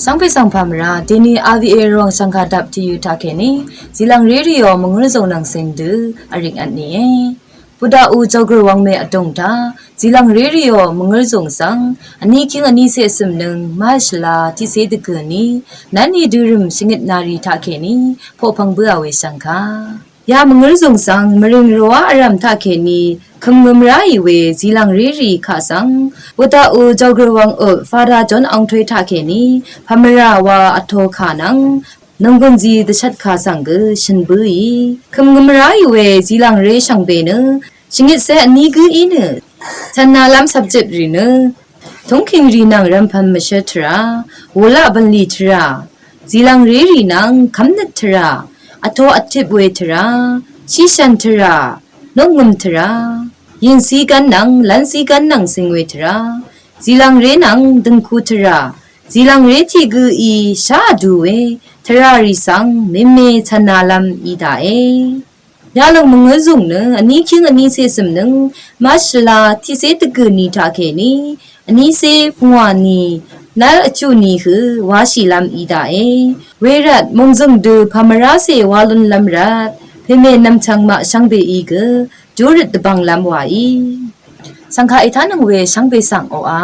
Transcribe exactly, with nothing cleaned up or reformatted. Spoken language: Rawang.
Shvngpè svng pàmvrá deni R V A Rvwàng shv̀ngkà dap tiqyø taqkèní zìlv̀ngré rìò mvngǿrzùng nvng sèngdø vrìng vtnìe. Bvdaqu jògø̀r wvngmè vdùng taq zìlv̀ngré rìò mvngǿrzùng svng vní kíng vní cé vsø̀mnøng má shvla tiqcé dvgø̀ ní nv́ni dørø̀m shvngøt nari taqkèní poqpvng bǿà we shv̀ngkà. Ya mvngǿrzùng svng mvrìng rvwá vrv̀m taqkèní kø̀mngøm ráì we zìlv̀ngré rì kaq svng bvdaqu jògø̀r wvng ø Fada John Angtoy taqkèní pàmvrá wa vtō kà nvng nònggùnzí dvshvt kà svng gø shø̀n bǿì. Kø̀mngøm ráì we zìlv̀ngré shvngbe nø shvngøtcé vní gǿ í nø cv̀nalv́m subject rì nø tungkìng rì nvng rvmpv̄n mvshǿ tvrà, wulaq bv̀nlì tvrà, zìlv̀ngré rì nvng kv́mnøt tvrà, vtō vtip we tvrà, shíshv̀n tvrà, nukngø̀m tvrà, yìncígv́n nvng lv́ncígv́n nvng sing we tvrà, zìlv̀ngré nvng dø̀ngku tvrà, zìlv̀ngré tiq gǿí shá vdu we tvrà rì svng meme cv̀nalv́m í daqe. Yalòng mvngǿzùng nø vní kíng vní cé vsø̀mnøng má shvla tiqcé dvgø̀ ní taqkèní vní cé pvngwà ní nv́l vchuq ní hø wáshìlv́m í daqe. Wervt mòngzø̀ng dø pàmvrácè wá lúnlv́m rvt pèmè nv̀mchvng maq shvngbeí gø júrøt dvbvnglv́m wàí. Shv̀ngkà ètánøng we shvngbe svng oqà